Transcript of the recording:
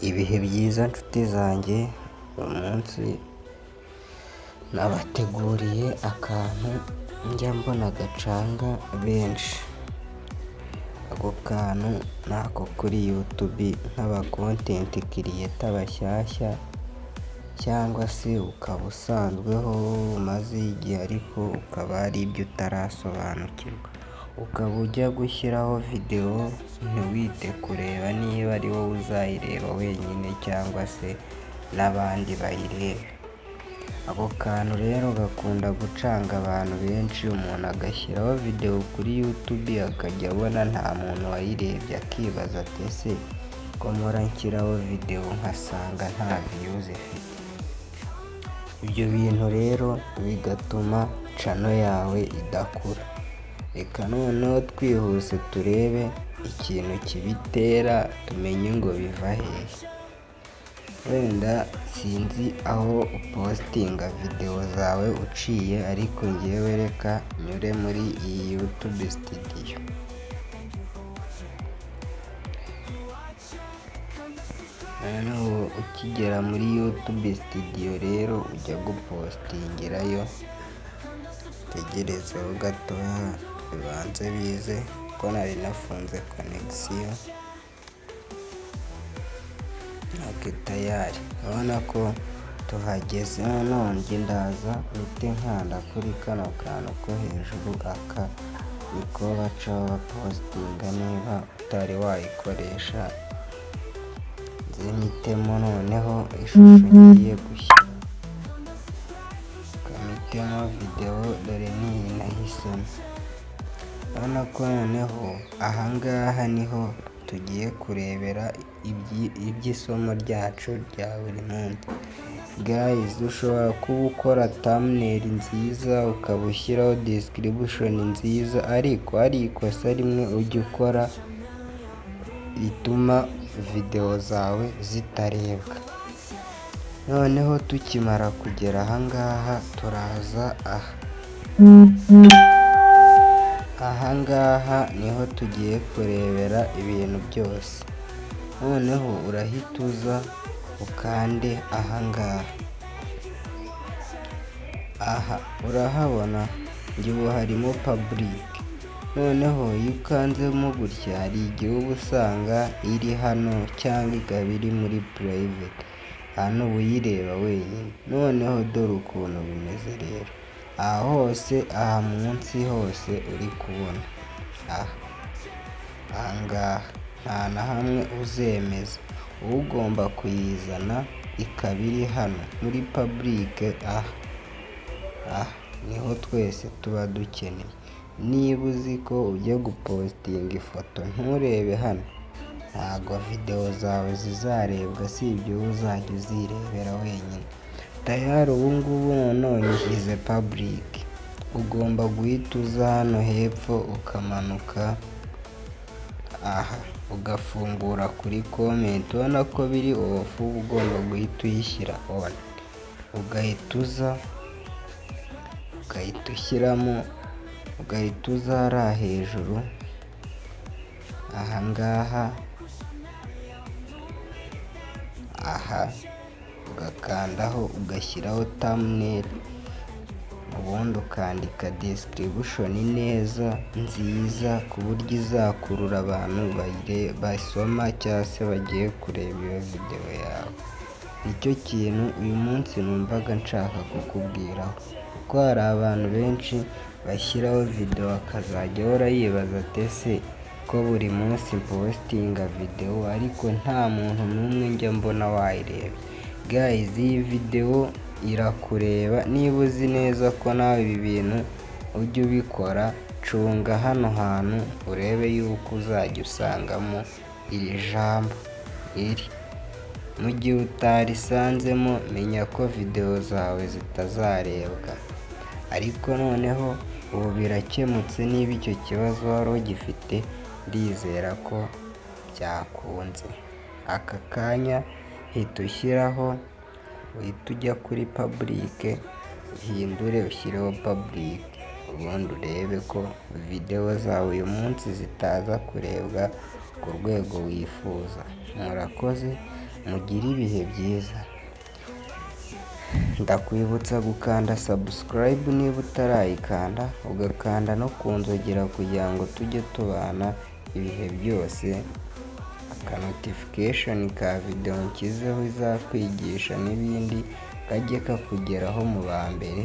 Ibihe byiza nshuti zanjye, uyu munsi nabateguriye akantu njya mbona gacanga benshi. Ako kantu ni ako kuri YouTube nk'aba content creator bashyashya cyangwa se ukaba usanzweho umazeho igihe ariko ukaba hari ibyo utarasobanukirwa, ukaba ujya gushyiraho videwo ntiwite kureba niba ari wowe uzayireba wenyine cyangwa se n'abandi bayirebe. Ako kantu rero gakunda gucanga abantu benshi, umuntu agashyiraho videwo kuri YouTube akajya abona nta muntu wayirebye, akibaza ati ese ko mpora nshyiraho videwo nkasanga nta views ifite. Ibyo bintu rero bigatuma channel yawe idakura. Reka noneho twihuse turebe ikintu kibitera, tumenye ngo biva hehe. Wenda sinzi aho upostinga videwo zawe uciye, ariko njyewe reka nyure muri iyi YouTube Studio. Noneho ukigera muri YouTube Studio rero ujya gupostingirayo, utegerezeho gatoya bibanze bize kuko nari nafunze connection. Ok tayari, urabona ko tuhageze, noneho njye ndaza mpite nkanda kuri kano kantu ko hejuru, aka niko bacaho bapostinga niba utari wayikoresha, nze mpitemo noneho ishusho ngiye gushyira, reka mpitemo videwo dore n'iyi nahisemo. Urabona ko noneho aha ngaha niho tugiye kurebera iby'isomo ryacu rya buri munsi. Guys, ushobora kuba ukora thumbnail nziza, ukaba ushyiraho description nziza, ariko hari ikosa rimwe ujya ukora rituma videwo zawe zitarebwa. Noneho tukimara kugera aha ngaha turaza aha. Aha ngaha niho tugiye kurebera ibintu byose. Noneho urahita uza ukande aha ngaha. Aha urahabona njye ubu harimo public. Noneho iyo ukanzemo gutya hari igihe uba usanga iri hano cyangwa ikaba iri muri private. Hano uba uyireba wenyine. Noneho dore ukuntu bimeze rero. Aha hose, aha munsi hose uri kubona, aha, aha ngaha nta na hamwe uzemeza. Uba ugomba kuyizana ikaba iri hano muri public, aha, aha niho twese tuba dukeneye. Niba uzi ko ujya gupostinga ifoto nturebe hano, ntabwo videwo zawe zizarebwa usibye wowe uzajya uzirebera wenyine. Tayari ubu ngubu noneho nyishyize public. Ugomba guhita uza hano hepfo ukamanuka aha ugafungura kuri comment, ubona ko biri off, uba ugomba guhita uyishyira on. Ugahita uza ugahita ushyiramo, ugahita uza hariya hejuru, aha ngaha, aha ugakandaho ugashyiraho thumbnail, ubundi ukandika description neza nziza ku buryo izakurura abantu basoma cyangwa se bagiye kureba iyo videwo yawe. Nicyo kintu uyu munsi numvaga nshaka kukubwiraho, kuko hari abantu benshi bashyiraho videwo akazajya ahora yibaza ati ese ko buri munsi mpostinga videwo ariko nta muntu n'umwe njya mbona wayirebye. Guys, iyi videwo irakureba, niba uzi neza ko nawe ibi bintu ujya ubikora, cunga hano hantu urebe yuko uzajya usangamo iri jambo iri. Mu gihe utarisanzemo menya ko videwo zawe zitazarebwa. Ariko noneho ubu birakemutse, niba icyo kibazo wari ugifite ndizera ko byakunze. Aka kanya hita ushyiraho, uhite ujya kuri public uhindure ushyireho public, ubundi urebe ko videwo zawe uyu munsi zitaza kurebwa ku rwego wifuza. Murakoze. Mugire ibihe byiza. Ndakwibutsa gukanda subscribe niba utarayikanda, ugakanda no ku nzogera kugira ngo tujye tubana ibihe byose. Aka notification ka video nshyizeho izakwigisha n'ibindi kajye kakugeraho mu ba mbere.